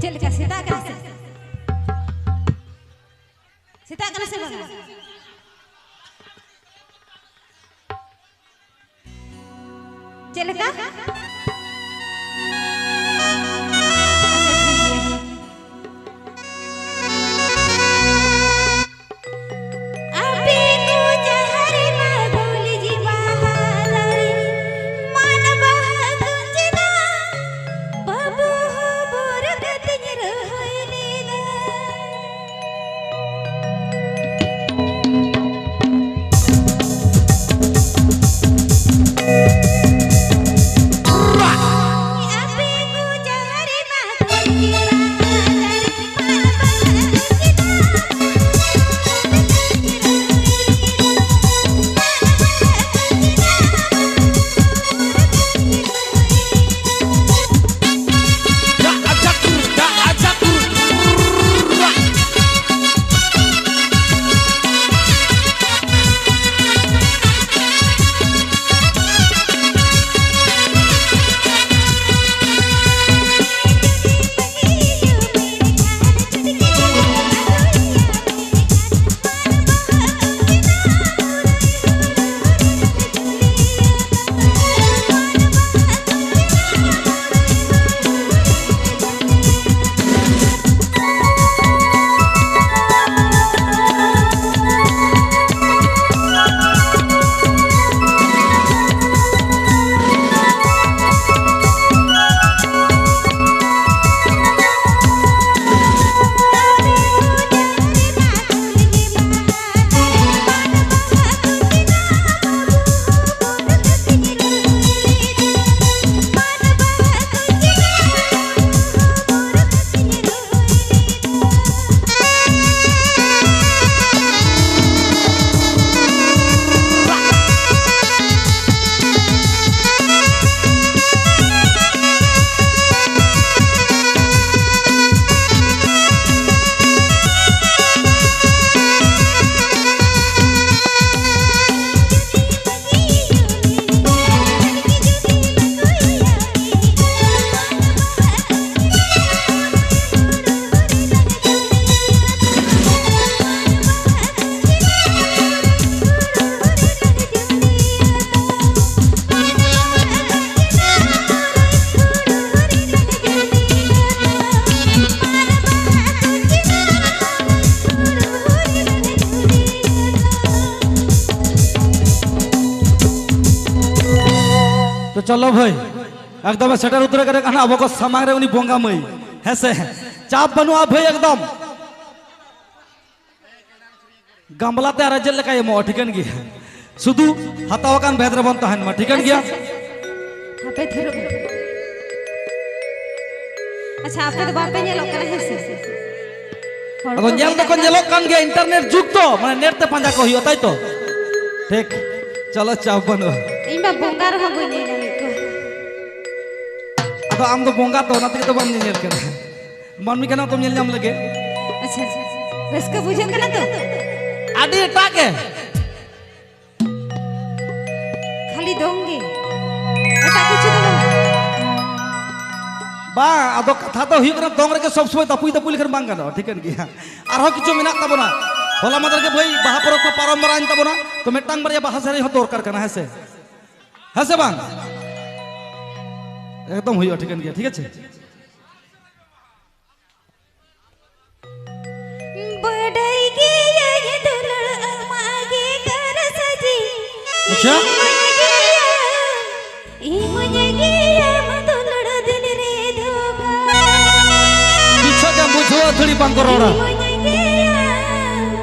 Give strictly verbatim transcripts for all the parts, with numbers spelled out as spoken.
ᱪᱮᱫ ᱞᱮᱠᱟ ᱥᱮᱛᱟᱜ ᱠᱟᱱᱟ ᱥᱮ? ᱥᱮᱛᱟᱜ ᱠᱟᱱᱟ ᱥᱮ ᱵᱟᱝᱟ? ᱪᱮᱫ ᱞᱮᱠᱟ? ᱟᱪᱪᱷᱟ, ᱴᱷᱤᱠ ᱜᱮᱭᱟ᱾ ᱟᱯᱮ ᱠᱚ ᱡᱟᱦᱟᱸ ᱨᱮ ᱢᱟ ᱜᱳᱞᱤ ᱡᱤ ᱵᱟᱦᱟ ᱫᱟᱨᱮ, ᱢᱟᱱ ᱵᱟᱦᱟ ᱜᱩᱸᱡᱱᱟ, ᱵᱟᱹᱵᱩ ᱦᱚᱸ ᱵᱚᱨ ᱠᱟᱛᱮᱧ ᱨᱚᱦᱚᱭ ᱞᱮᱫᱟ᱾ ᱮᱠᱫᱚᱢᱮ ᱥᱮᱴᱮᱨ ᱩᱛᱟᱹᱨ ᱟᱠᱟᱱᱟ ᱟᱵᱚ ᱠᱚ ᱥᱟᱢᱟᱝ ᱨᱮ ᱩᱱᱤ ᱵᱚᱸᱜᱟ ᱢᱟᱹᱭ᱾ ᱦᱮᱸ ᱥᱮ? ᱪᱟᱯ ᱵᱟᱹᱱᱩᱜᱼᱟ ᱵᱷᱟᱹᱭ, ᱮᱠᱫᱚᱢ᱾ ᱜᱟᱢᱞᱟ ᱛᱮ ᱟᱨ ᱪᱮᱫ ᱞᱮᱠᱟᱭ ᱮᱢᱚᱜᱼᱟ, ᱴᱷᱤᱠᱟᱹᱱ ᱜᱮᱭᱟ᱾ ᱥᱩᱫᱷᱩ ᱦᱟᱛᱟᱣ ᱟᱠᱟᱱ ᱵᱷᱮᱫ ᱨᱮᱵᱚᱱ ᱛᱟᱦᱮᱱ ᱢᱟ, ᱴᱷᱤᱠᱟᱹᱱ ᱜᱮᱭᱟ᱾ ᱟᱪᱪᱷᱟ, ᱟᱪᱪᱷᱟ᱾ ᱦᱟᱯᱮ ᱛᱷᱤᱨᱚᱜ ᱢᱮ᱾ ᱟᱪᱪᱷᱟ, ᱟᱯᱮ ᱫᱚ ᱵᱟᱯᱮ ᱧᱮᱞᱚᱜ ᱠᱟᱱᱟ, ᱦᱮᱸ ᱥᱮ? ᱦᱚᱲ ᱟᱫᱚ ᱠᱚ ᱧᱮᱞ ᱫᱚᱠᱚ ᱢᱮᱱᱟᱜ ᱧᱮᱞᱚᱜ ᱠᱟᱱ ᱜᱮᱭᱟ, ᱤᱱᱴᱟᱨᱱᱮᱴ ᱡᱩᱜᱽ ᱛᱚ, ᱢᱟᱱᱮ ᱱᱮᱴ ᱛᱮ ᱯᱟᱸᱡᱟ ᱠᱚ ᱦᱩᱭᱩᱜᱼᱟ, ᱛᱟᱭ ᱛᱚ? ᱴᱷᱤᱠ᱾ ᱪᱚᱞᱚ, ᱪᱟᱯ ᱵᱟᱹᱱᱩᱜᱼᱟ᱾ ᱤᱧ ᱢᱟ ᱵᱚᱸᱜᱟ ᱨᱮᱦᱚᱸ ᱵᱟᱹᱧ ᱧᱮᱞ ᱧᱟᱢᱮᱫ ᱠᱚᱣᱟ᱾ ᱟᱫᱚ ᱟᱢ ᱫᱚ ᱵᱚᱸᱜᱟ ᱛᱚ, ᱚᱱᱟ ᱛᱮᱜᱮ ᱛᱚ ᱵᱟᱢ ᱧᱮᱧᱮᱞ ᱠᱟᱱᱟ᱾ ᱢᱟᱹᱱᱢᱤ ᱠᱟᱱᱟ ᱛᱚᱢ ᱧᱮᱞ ᱧᱟᱢ ᱞᱮᱜᱮ᱾ ᱟᱪᱪᱷᱟ, ᱟᱪᱪᱷᱟ, ᱟᱪᱪᱷᱟ᱾ ᱨᱟᱹᱥᱠᱟᱹ ᱵᱩᱡᱷᱟᱹᱜ ᱠᱟᱱᱟ ᱛᱚ? ᱟᱹᱰᱤ ᱮᱴᱟᱜ ᱜᱮ᱾ ᱠᱷᱟᱹᱞᱤ ᱫᱚᱝ ᱜᱮ, ᱮᱴᱟᱜ ᱠᱤᱪᱷᱩ ᱫᱚ ᱵᱟᱝ? ᱵᱟᱝ, ᱟᱫᱚ ᱠᱟᱛᱷᱟ ᱫᱚ ᱦᱩᱭᱩᱜ ᱠᱟᱱᱟ, ᱫᱚᱝ ᱨᱮᱜᱮ ᱥᱚᱵ ᱥᱚᱢᱚᱭ ᱫᱟᱯᱩᱭ ᱫᱟᱯᱩᱭ ᱞᱮᱠᱷᱟᱱ ᱵᱟᱝ ᱜᱟᱱᱚᱜᱼᱟ, ᱴᱷᱤᱠᱟᱹᱱ ᱜᱮᱭᱟ᱾ ᱟᱨᱦᱚᱸ ᱠᱤᱪᱷᱩ ᱢᱮᱱᱟᱜ ᱛᱟᱵᱚᱱᱟ, ᱦᱚᱞᱟ ᱢᱟᱫᱷᱮᱨ ᱜᱮ ᱵᱷᱟᱹᱭ ᱵᱟᱦᱟ ᱯᱚᱨᱚᱵᱽ ᱠᱚ ᱯᱟᱨᱚᱢ ᱵᱟᱲᱟᱭᱮᱱ ᱛᱟᱵᱚᱱᱟ, ᱛᱚ ᱢᱤᱫᱴᱟᱝ ᱵᱟᱨᱭᱟ ᱵᱟᱦᱟ ᱥᱮᱨᱮᱧ ᱦᱚᱸ ᱫᱚᱨᱠᱟᱨ ᱠᱟᱱᱟ, ᱦᱮᱸ ᱥᱮ? ᱦᱮᱸ ᱥᱮ ᱵᱟᱝ? ᱮᱠᱫᱚᱢ ᱦᱩᱭᱩᱜᱼᱟ, ᱴᱷᱤᱠᱟᱹᱱ ᱜᱮᱭᱟ, ᱴᱷᱤᱠ ᱟᱪᱷᱮ? ᱵᱟᱰᱟᱭ ᱜᱮᱭᱟᱹᱧ ᱫᱩᱞᱟᱹᱲ ᱟᱢᱟᱜ ᱜᱮ ᱠᱟᱨᱥᱟᱡᱤ᱾ ᱟᱪᱪᱷᱟ᱾ ᱤᱢᱟᱹᱧ ᱜᱮᱭᱟᱢ, ᱤᱢᱟᱹᱧ ᱜᱮᱭᱟᱢ ᱫᱩᱞᱟᱹᱲ ᱫᱤᱞ ᱨᱮ ᱫᱷᱳᱠᱟ᱾ ᱢᱤᱪᱷᱟ ᱜᱮᱢ ᱵᱩᱡᱷᱟᱹᱣᱟ ᱟᱹᱛᱷᱟᱹᱲᱤ ᱵᱟᱝ ᱠᱚ ᱨᱚᱲᱟ᱾ ᱤᱢᱟᱹᱧ ᱜᱮᱭᱟᱢ,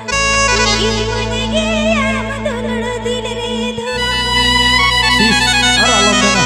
ᱤᱢᱟᱹᱧ ᱜᱮᱭᱟᱢ ᱫᱩᱞᱟᱹᱲ ᱫᱤᱞ ᱨᱮ ᱫᱷᱳᱠᱟ᱾ ᱥᱤᱥ, ᱟᱨ ᱟᱞᱚᱢ ᱢᱮᱱᱟ᱾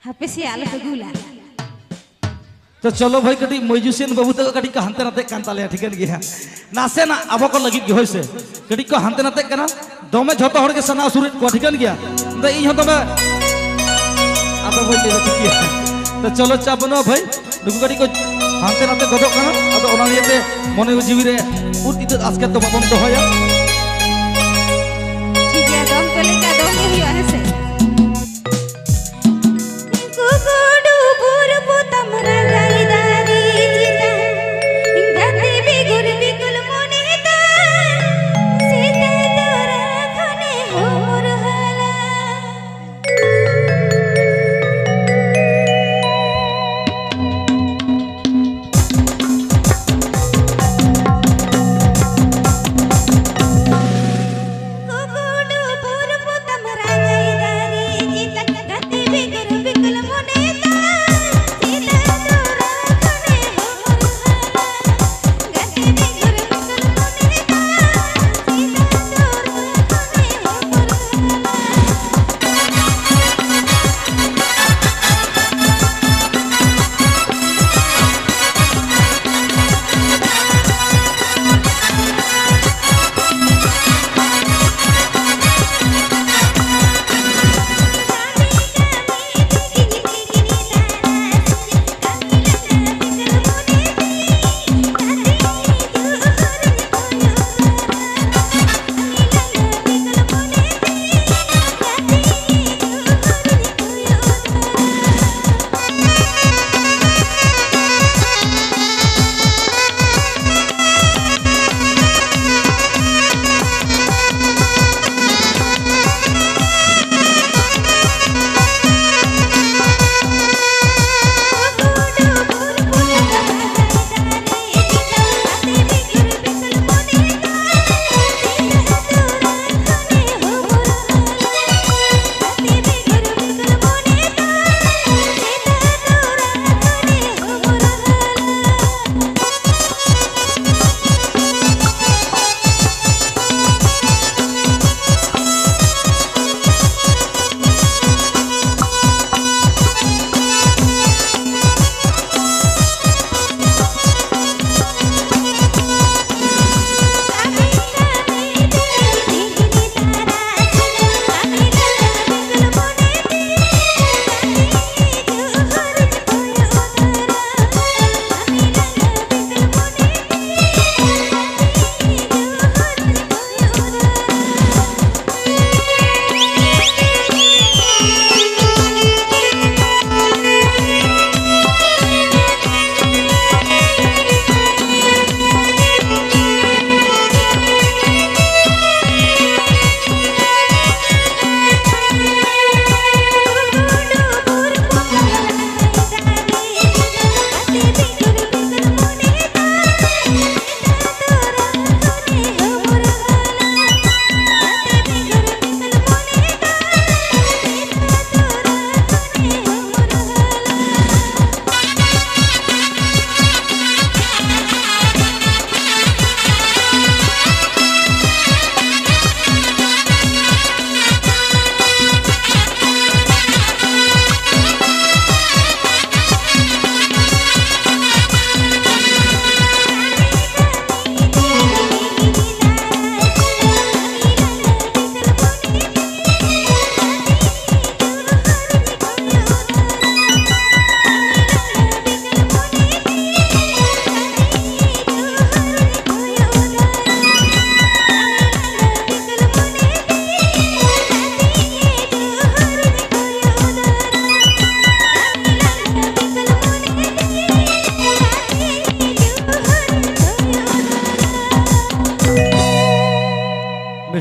ᱦᱟᱯᱮ ᱥᱮ ᱟᱞᱚ ᱯᱮ ᱜᱩᱞᱟ᱾ ᱛᱚ ᱪᱚᱞᱚ ᱵᱷᱟᱹᱭ, ᱠᱟᱹᱴᱤᱡ ᱢᱤᱭᱩᱡᱤᱥᱤᱭᱟᱱ ᱵᱟᱹᱵᱩ ᱛᱟᱠᱚ ᱠᱟᱹᱴᱤᱡ ᱠᱚ ᱦᱟᱱᱛᱮ ᱱᱟᱛᱮᱜ ᱠᱟᱱ ᱛᱟᱞᱮᱭᱟ, ᱴᱷᱤᱠᱟᱹᱱ ᱜᱮᱭᱟ, ᱱᱟᱥᱮᱱᱟᱜ ᱟᱵᱚ ᱠᱚ ᱞᱟᱹᱜᱤᱫ ᱜᱮ, ᱦᱳᱭ ᱥᱮ, ᱠᱟᱹᱴᱤᱡ ᱠᱚ ᱦᱟᱱᱛᱮ ᱱᱟᱛᱮᱜ ᱠᱟᱱᱟ᱾ ᱫᱚᱢᱮ ᱡᱷᱚᱛᱚ ᱦᱚᱲ ᱜᱮ ᱥᱟᱱᱟ ᱥᱩᱨᱮᱫ ᱠᱚᱣᱟ, ᱴᱷᱤᱠᱟᱹᱱ ᱜᱮᱭᱟ᱾ ᱟᱫᱚ ᱤᱧ ᱦᱚᱸ ᱫᱚᱢᱮ, ᱟᱫᱚ ᱵᱟᱹᱧ ᱞᱟᱹᱭ ᱫᱟ, ᱴᱷᱤᱠ ᱜᱮᱭᱟ᱾ ᱛᱚ ᱪᱚᱞᱚ, ᱪᱟᱯ ᱵᱟᱹᱱᱩᱜᱼᱟ ᱵᱷᱟᱹᱭ, ᱱᱩᱠᱩ ᱠᱟᱹᱴᱤᱡ ᱠᱚ ᱦᱟᱱᱛᱮ ᱱᱟᱛᱮ ᱜᱚᱫᱚᱜ ᱠᱟᱱᱟ᱾ ᱟᱫᱚ ᱚᱱᱟ ᱤᱭᱟᱹᱛᱮ ᱢᱚᱱᱮ ᱡᱤᱣᱤ ᱨᱮ ᱩᱫ ᱤᱛᱟᱹᱫ ᱟᱥᱠᱮᱛ ᱫᱚ ᱵᱟᱵᱚᱱ ᱫᱚᱦᱚᱭᱟ᱾ ᱴᱷᱤᱠ ᱜᱮᱭᱟ, ᱫᱚᱝ ᱠᱚ ᱞᱮᱠᱟ ᱫᱚᱝ ᱜᱮ ᱦᱩᱭᱩᱜᱼᱟ, ᱦᱮᱸ ᱥᱮ? ᱜᱩᱰᱩ ᱵᱩᱨ ᱯᱚᱛᱟᱢ ᱨᱟᱜᱟᱭ ᱫᱟᱨᱮ ᱪᱮᱛᱟᱱ, ᱜᱟᱛᱮ ᱵᱮᱜᱚᱨ ᱵᱮᱜᱚᱨ ᱢᱚᱱᱮ ᱛᱟᱭ, ᱥᱮᱛᱟ ᱛᱚᱨᱟ ᱠᱷᱚᱱᱮ ᱦᱚᱢᱚᱨ ᱦᱟᱞᱟ᱾ ᱜᱩᱰᱩ ᱵᱩᱨ ᱯᱚᱛᱟᱢ ᱨᱟᱜᱟᱭ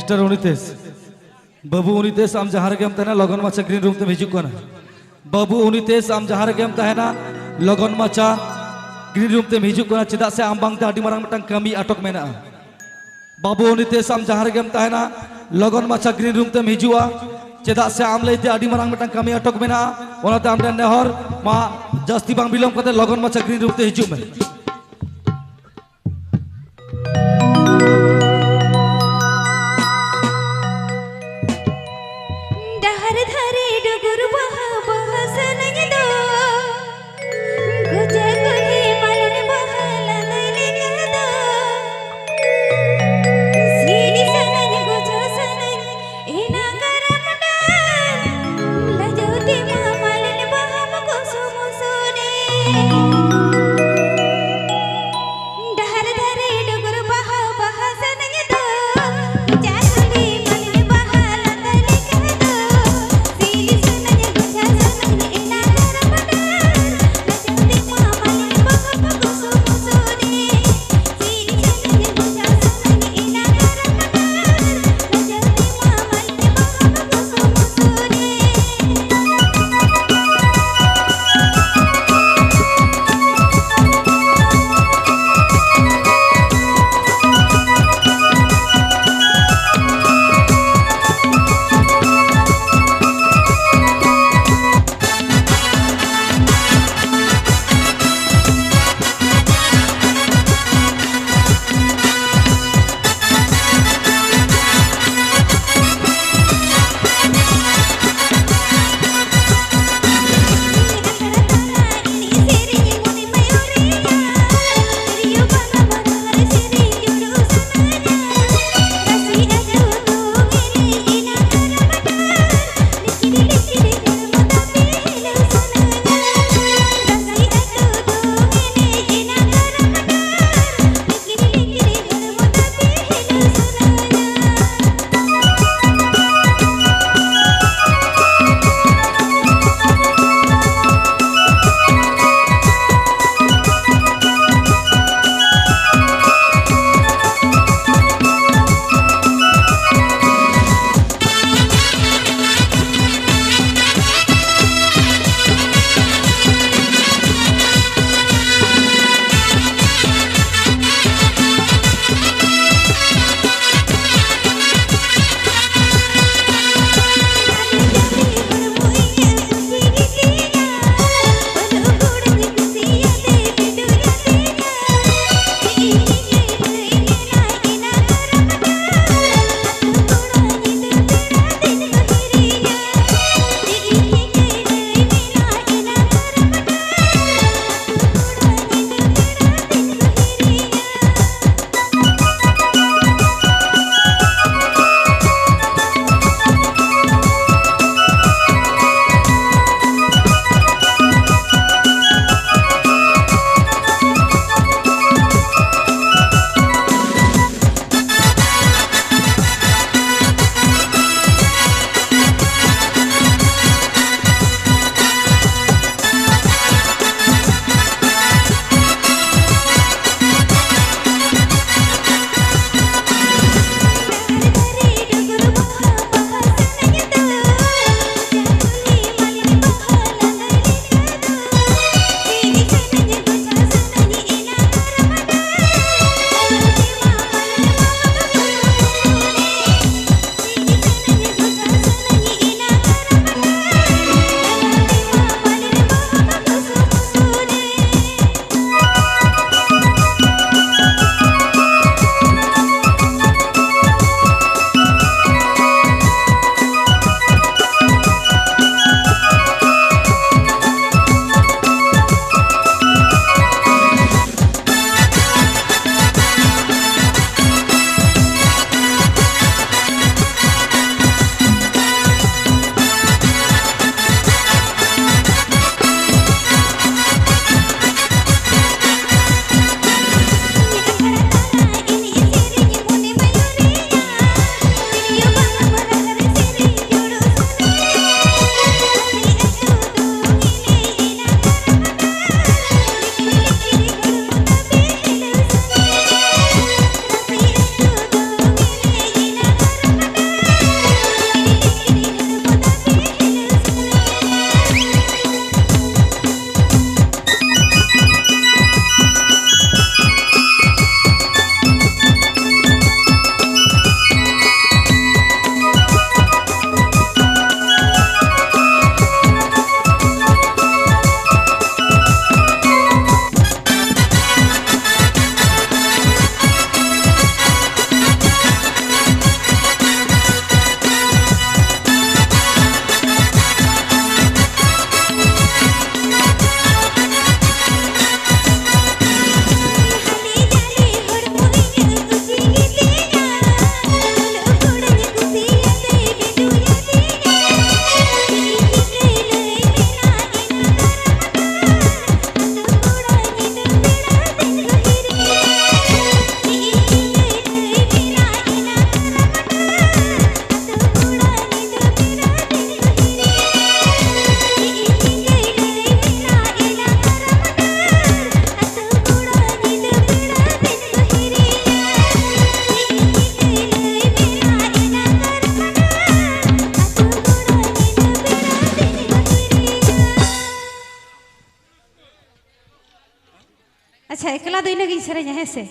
ᱢᱤᱥᱴᱟᱨ ᱩᱱᱤᱛᱮᱥ, ᱵᱟᱹᱵᱩ ᱩᱱᱤᱛᱮᱥ, ᱟᱢ ᱡᱟᱦᱟᱸ ᱨᱮᱜᱮᱢ ᱛᱟᱦᱮᱱᱟ, ᱞᱚᱜᱚᱱ ᱢᱟᱪᱷᱟ ᱜᱨᱤᱱ ᱨᱩᱢ ᱛᱮᱢ ᱦᱤᱡᱩᱜ ᱠᱟᱱᱟ᱾ ᱵᱟᱹᱵᱩ ᱩᱱᱤᱛᱮᱥ, ᱟᱢ ᱡᱟᱦᱟᱸ ᱨᱮᱜᱮᱢ ᱛᱟᱦᱮᱱᱟ, ᱞᱚᱜᱚᱱ ᱢᱟᱪᱷᱟ ᱜᱨᱤᱱ ᱨᱩᱢ ᱛᱮᱢ ᱦᱤᱡᱩᱜ ᱠᱟᱱᱟ, ᱪᱮᱫᱟᱜ ᱥᱮ ᱟᱢ ᱵᱟᱝᱛᱮ ᱟᱹᱰᱤ ᱢᱟᱨᱟᱝ ᱢᱤᱫᱴᱟᱝ ᱠᱟᱹᱢᱤ ᱟᱴᱚᱠ ᱢᱮᱱᱟᱜᱼᱟ᱾ ᱵᱟᱹᱵᱩ ᱩᱱᱤᱛᱮᱥ, ᱟᱢ ᱡᱟᱦᱟᱸ ᱨᱮᱜᱮᱢ ᱛᱟᱦᱮᱱᱟ, ᱞᱚᱜᱚᱱ ᱢᱟᱪᱷᱟ ᱜᱨᱤᱱ ᱨᱩᱢ ᱛᱮᱢ ᱦᱤᱡᱩᱜᱼᱟ, ᱪᱮᱫᱟᱜ ᱥᱮ ᱟᱢ ᱞᱟᱹᱭᱛᱮ ᱟᱹᱰᱤ ᱢᱟᱨᱟᱝ ᱢᱤᱫᱴᱟᱝ ᱠᱟᱹᱢᱤ ᱟᱴᱚᱠ ᱢᱮᱱᱟᱜᱼᱟ᱾ ᱚᱱᱟᱛᱮ ᱟᱢ ᱴᱷᱮᱱ ᱱᱮᱦᱚᱨ, ᱢᱟ ᱡᱟᱹᱥᱛᱤ ᱵᱟᱝ ᱵᱤᱞᱚᱢ ᱠᱟᱛᱮ ᱞᱚᱜᱚᱱ ᱢᱟᱪᱷᱟ ᱜᱨᱤᱱ ᱨᱩᱢ ᱛᱮ ᱦᱤᱡᱩᱜ ᱢᱮ᱾ ᱰᱟᱦᱟᱨ ᱫᱷᱟᱨᱮ ᱰᱩᱜᱩᱨ ᱵᱟᱦᱟ, ᱵᱟᱦᱟ ᱥᱟᱱᱟᱧ ᱫᱚ, ᱠᱚᱪᱟ ᱠᱩᱞᱦᱤ ᱢᱟᱞᱚᱱ ᱵᱟᱦᱟ ᱞᱟᱸᱫᱟ ᱞᱮᱠᱟ ᱫᱚ᱾ ᱥᱤᱨᱤ ᱥᱟᱱᱟᱧ, ᱜᱚᱡᱚ ᱥᱟᱱᱟᱧ, ᱮᱱᱟᱝ ᱠᱟᱨᱟᱢ ᱰᱟᱦᱟᱨ, ᱞᱟᱡᱟᱣ ᱛᱮᱢᱟ ᱢᱟᱞᱚᱱ ᱵᱟᱦᱟᱢ ᱠᱚᱥᱚ ᱢᱚᱥᱚ ᱨᱮ᱾ ᱮᱠᱞᱟ ᱫᱚ ᱤᱱᱟᱹᱜᱤᱧ ᱥᱮᱨᱮᱧᱟ, ᱦᱮᱸ ᱥᱮ?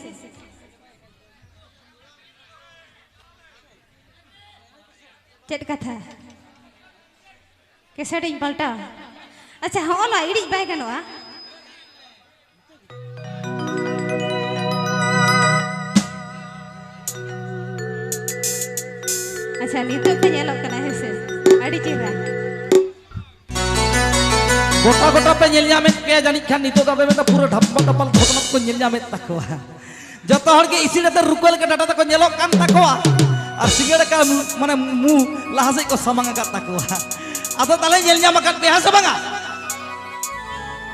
ᱪᱮᱫ ᱠᱟᱛᱷᱟ? ᱠᱮᱥᱮᱴ ᱤᱧ ᱯᱟᱞᱴᱟᱣᱟ? ᱟᱪᱪᱷᱟ, ᱦᱚᱸᱜᱼᱚ ᱱᱚᱣᱟ ᱤᱲᱤᱡ ᱵᱟᱭ ᱜᱟᱱᱚᱜᱼᱟ᱾ ᱟᱪᱪᱷᱟ, ᱱᱤᱛᱚᱜ ᱯᱮ ᱧᱮᱞᱚᱜ ᱠᱟᱱᱟ, ᱦᱮᱸ ᱥᱮ? ᱟᱹᱰᱤ ᱪᱮᱦᱨᱟ᱾ ᱜᱚᱴᱟ ᱜᱚᱴᱟ ᱯᱮ ᱧᱮᱞ ᱧᱟᱢᱮᱫ ᱜᱮᱭᱟ ᱡᱟᱹᱱᱤᱡ ᱠᱷᱟᱱ, ᱱᱤᱛᱚᱜ ᱫᱚ ᱟᱯᱮ ᱢᱮᱱᱫᱟ ᱯᱩᱨᱟᱹ ᱰᱷᱟᱯᱟ ᱰᱷᱟᱯᱟᱞ ᱜᱷᱚᱴᱚᱱᱟ ᱠᱚ ᱧᱮᱞ ᱧᱟᱢᱮᱫ ᱛᱟᱠᱚᱣᱟ᱾ ᱡᱚᱛᱚ ᱦᱚᱲ ᱜᱮ ᱤᱥᱤᱱ ᱟᱛᱮ ᱨᱩᱠᱟᱹ ᱞᱮᱠᱟ ᱰᱟᱴᱟ ᱛᱟᱠᱚ ᱧᱮᱞᱚᱜ ᱠᱟᱱ ᱛᱟᱠᱚᱣᱟ, ᱟᱨ ᱥᱤᱸᱜᱟᱹᱲ ᱟᱠᱟ ᱢᱟᱱᱮ ᱢᱩ ᱞᱟᱦᱟ ᱥᱮᱫ ᱠᱚ ᱥᱟᱢᱟᱝ ᱟᱠᱟᱫ ᱛᱟᱠᱚᱣᱟ᱾ ᱟᱫᱚ ᱛᱟᱦᱞᱮ ᱧᱮᱞ ᱧᱟᱢ ᱟᱠᱟᱫ ᱯᱮ, ᱦᱮᱸ ᱥᱮ ᱵᱟᱝᱟ?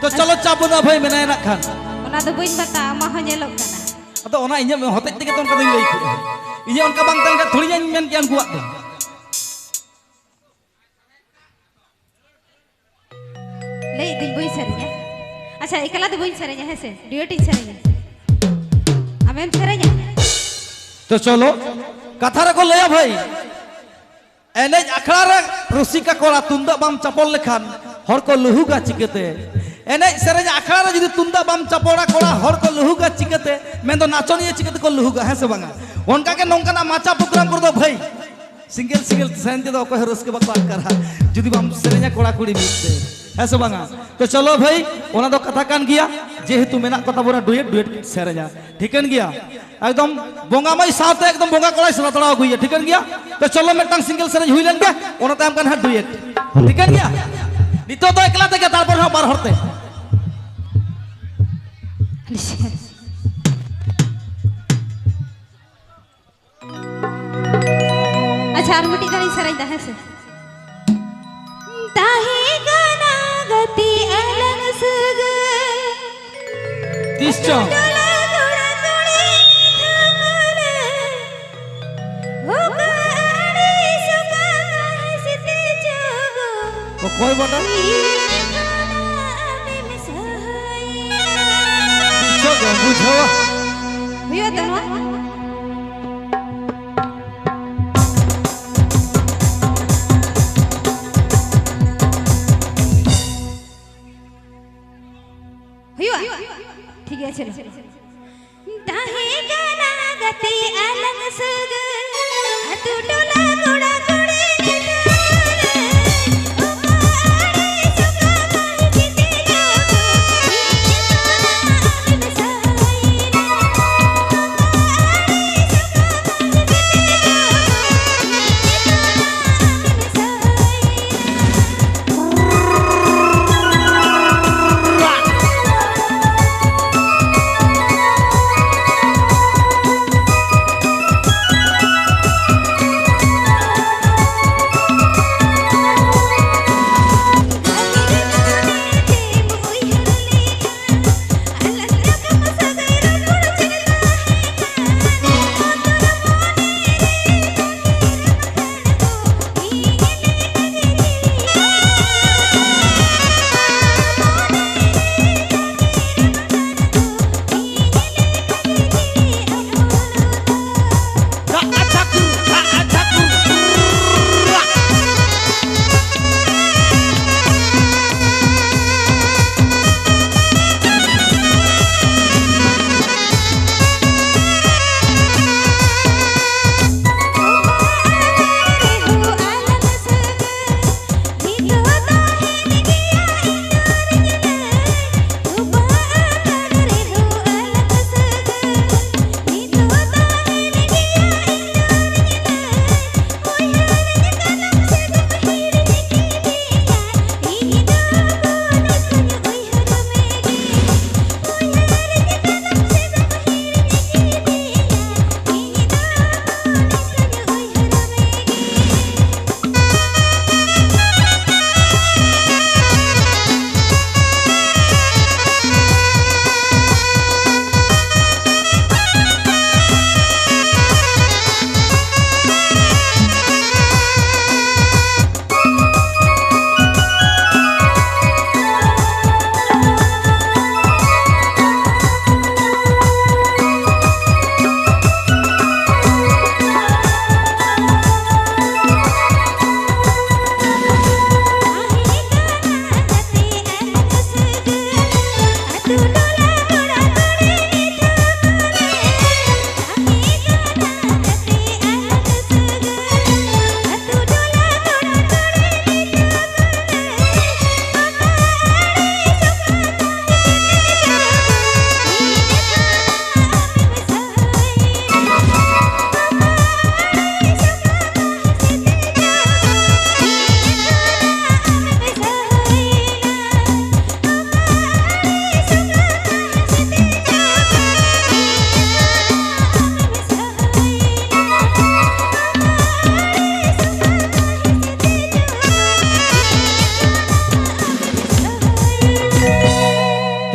ᱛᱚ ᱪᱚᱞᱚ, ᱪᱟᱯ ᱵᱟᱹᱱᱩᱜᱼᱟ ᱵᱷᱟᱹᱭ, ᱢᱮᱱᱟᱭᱟ ᱱᱟᱜ ᱠᱷᱟᱱ᱾ ᱚᱱᱟ ᱫᱚ ᱵᱟᱹᱧ ᱵᱟᱛᱟᱣᱟ, ᱟᱢᱟᱜ ᱦᱚᱸ ᱧᱮᱞᱚᱜ ᱠᱟᱱᱟ᱾ ᱟᱫᱚ ᱚᱱᱟ ᱤᱧᱟᱹᱜ ᱦᱚᱛᱮᱡ ᱛᱮᱜᱮ ᱛᱚ ᱚᱱᱠᱟ ᱫᱚᱧ ᱞᱟᱹᱭ ᱠᱮᱫᱼᱟ᱾ ᱤᱧᱟᱹᱜ ᱚᱱᱠᱟ ᱵᱟᱝ ᱛᱟᱦᱮᱸ ᱞᱮᱱᱠᱷᱟᱱ ᱛᱷᱚᱲᱤ ᱧᱮᱞ ᱢᱮᱱ ᱠᱮᱭᱟ ᱩᱱᱠᱩᱣᱟᱜ ᱫᱚ᱾ ᱞᱟᱹᱭ ᱫᱟᱹᱧ ᱵᱟᱹᱧ ᱥᱮᱨᱮᱧᱟ᱾ ᱟᱪᱪᱷᱟ, ᱮᱠᱞᱟ ᱫᱚ ᱵᱟᱹᱧ ᱥᱮᱨᱮᱧᱟ, ᱦᱮᱸ ᱥᱮ? ᱰᱩᱭᱮᱴ ᱤᱧ ᱥᱮᱨᱮᱧᱟ᱾ ᱟᱢᱮᱢ ᱥᱮᱨᱮᱧᱟ? ᱛᱚ ᱪᱚᱞᱚ, ᱠᱟᱛᱷᱟ ᱨᱮᱠᱚ ᱞᱟᱹᱭᱟ ᱵᱷᱟᱹᱭ, ᱮᱱᱮᱡ ᱟᱠᱷᱲᱟ ᱨᱮ ᱨᱩᱥᱤᱠᱟ ᱠᱚᱲᱟ ᱛᱩᱢᱫᱟᱜ ᱵᱟᱢ ᱪᱟᱯᱚᱞ ᱞᱮᱠᱷᱟᱱ ᱦᱚᱲ ᱠᱚ ᱞᱩᱦᱩᱜᱟ ᱪᱤᱠᱟᱹᱛᱮ? ᱮᱱᱮᱡ ᱥᱮᱨᱮᱧ ᱟᱠᱷᱲᱟ ᱨᱮ ᱡᱩᱫᱤ ᱛᱩᱢᱫᱟᱜ ᱵᱟᱢ ᱪᱟᱯᱚᱲᱟ ᱠᱚᱲᱟ, ᱦᱚᱲ ᱠᱚ ᱞᱩᱦᱩᱜᱟ ᱪᱤᱠᱟᱹᱛᱮ? ᱢᱮᱱᱫᱚ ᱱᱟᱪᱚᱱᱤᱭᱟᱹ ᱪᱤᱠᱟᱹ ᱛᱮᱠᱚ ᱞᱩᱦᱩᱜᱟ, ᱦᱮᱸ ᱥᱮ ᱵᱟᱝᱟ? ᱚᱱᱠᱟ ᱜᱮ ᱱᱚᱝᱠᱟᱱᱟᱜ ᱢᱟᱪᱟ ᱯᱨᱳᱜᱨᱟᱢ ᱠᱚᱨᱮ ᱫᱚ ᱵᱷᱟᱹᱭ, ᱥᱤᱝᱜᱮᱞ ᱥᱤᱝᱜᱮᱞ ᱥᱮᱨᱮᱧ ᱛᱮᱫᱚ ᱚᱠᱚᱭ ᱦᱚᱸ ᱨᱟᱹᱥᱠᱟᱹ ᱵᱟᱠᱚ ᱟᱴᱠᱟᱨᱟ, ᱡᱩᱫᱤ ᱵᱟᱢ ᱥᱮᱨᱮᱧᱟ ᱠᱚᱲᱟ ᱠᱩᱲᱤ ᱢᱤᱫ ᱛᱮ, ᱦᱮᱸ ᱥᱮ ᱵᱟᱝᱟ? ᱛᱚ ᱪᱚᱞᱚ ᱵᱷᱟᱹᱭ, ᱚᱱᱟ ᱫᱚ ᱠᱟᱛᱷᱟ ᱠᱟᱱ ᱜᱮᱭᱟ, ᱡᱮᱦᱮᱛᱩ ᱢᱮᱱᱟᱜ ᱠᱚ ᱛᱟᱵᱚᱱᱟ ᱰᱩᱭᱮᱴ, ᱰᱩᱭᱮᱴ ᱥᱮᱨᱮᱧᱟ, ᱴᱷᱤᱠᱟᱹᱱ ᱜᱮᱭᱟ? ᱮᱠᱫᱚᱢ ᱵᱚᱸᱜᱟ ᱢᱟᱹᱭ ᱥᱟᱶᱛᱮ ᱮᱠᱫᱚᱢ ᱵᱚᱸᱜᱟ ᱠᱚᱲᱟᱭ ᱥᱟᱞᱟ ᱛᱟᱲᱟᱣ ᱟᱹᱜᱩᱭᱟ, ᱴᱷᱤᱠᱟᱹᱱ ᱜᱮᱭᱟ? ᱛᱚ ᱪᱚᱞᱚ ᱢᱤᱫᱴᱟᱝ ᱥᱤᱝᱜᱮᱞ ᱥᱮᱨᱮᱧ ᱦᱩᱭ ᱞᱮᱱ ᱜᱮ, ᱚᱱᱟ ᱛᱟᱭᱚᱢ ᱠᱷᱟᱱ ᱦᱟᱸᱜ ᱰᱩᱭᱮᱴ, ᱴᱷᱤᱠᱟᱹᱱ ᱜᱮᱭᱟ? ᱱᱤᱛᱚᱜ ᱫᱚ ᱮᱠᱞᱟ ᱛᱮᱜᱮ, ᱛᱟᱨᱯᱚᱨ ᱦᱟᱸᱜ ᱵᱟᱨ ᱦᱚᱲ ᱛᱮ᱾ ᱟᱪᱪᱷᱟ, ᱟᱨ ᱢᱤᱫᱴᱤᱡ ᱜᱟᱱᱤᱧ ᱥᱮᱨᱮᱧ ᱫᱟ, ᱦᱮᱸ ᱥᱮ? ᱛᱟᱦᱮᱸ ᱠᱟᱱᱟ ᱜᱟᱛᱮ ᱟᱞᱟᱝ ᱥᱟᱹᱜᱟᱹᱭ᱾ ᱛᱤᱥ ᱪᱚᱝ? ᱴᱚᱞᱟ ᱠᱚᱲᱟ ᱠᱩᱲᱤ ᱛᱷᱟᱢᱟᱞᱮ᱾ ᱚᱠᱟ ᱟᱹᱲᱤᱥ ᱚᱠᱟ ᱠᱟᱹᱦᱤᱥ ᱛᱮ ᱪᱚ᱾ ᱚᱠᱚᱭ ᱵᱟᱰᱟᱭ? ᱤᱧ ᱠᱷᱚᱱᱟᱜ ᱟᱢᱮᱢ ᱥᱟᱦᱟᱭᱮᱱᱟ᱾ ᱛᱤᱥ ᱪᱚᱝ ᱵᱩᱡᱷᱟᱹᱣᱟ᱾ ᱦᱩᱭᱩᱜᱼᱟ ᱛᱚ ᱱᱚᱣᱟ? ᱦᱩᱭᱩᱜᱼᱟ? ᱴᱷᱤᱠ ᱜᱮᱭᱟ, ᱪᱚᱞᱚ᱾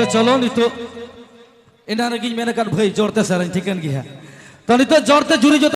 ᱛᱚ ᱪᱚᱞᱚ, ᱱᱤᱛᱚᱜ ᱮᱱᱟᱝ ᱨᱮᱜᱮᱧ ᱢᱮᱱ ᱟᱠᱟᱫ, ᱵᱷᱟᱹᱭ, ᱡᱳᱨ ᱛᱮ ᱥᱮᱨᱮᱧ ᱴᱷᱤᱠᱟᱹᱱ ᱜᱮᱭᱟ᱾ ᱛᱚ ᱱᱤᱛᱚᱜ ᱡᱳᱨ ᱛᱮ ᱡᱩᱨᱤ ᱡᱚᱛᱚ